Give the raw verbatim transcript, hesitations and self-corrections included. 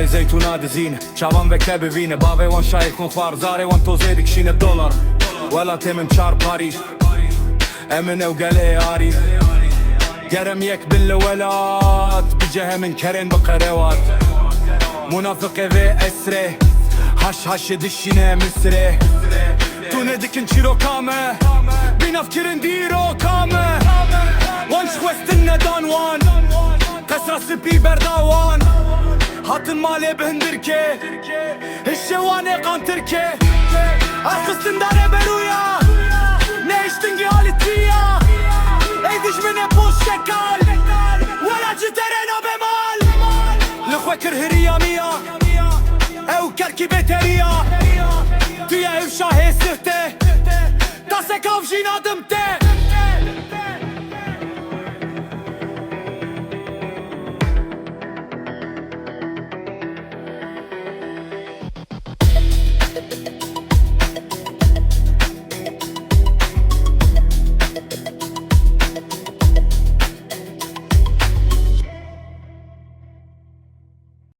Zeytûna dizîne, çavan veke bivîne. Bavê wan şayê xwin xwar, zarê wan tozê dikişîne dolar. Welatê min çar parî, em in ew gelê arî. Gerem yek bin li welat, bicehemin kerên bi qerewat. Munafiqê vê esrê, haş haşê dişîne Misrê. Tune dikin çîroka me, bînavkirin dîroka me. Wan ji xwestin nedan wan, qesra spî berda wan. Hatin malê bi hindirkê, hişê wan ê qantirkê. Ez xistin darê berûya, nehiştin gî alîtiya. Ey dijminê poşekal, wela ji derê nabe mal. Li xwe kir hiriya miya, ew kerkî bêteriya. Tu ye ev şahê sihte, tasek av jî nadim te.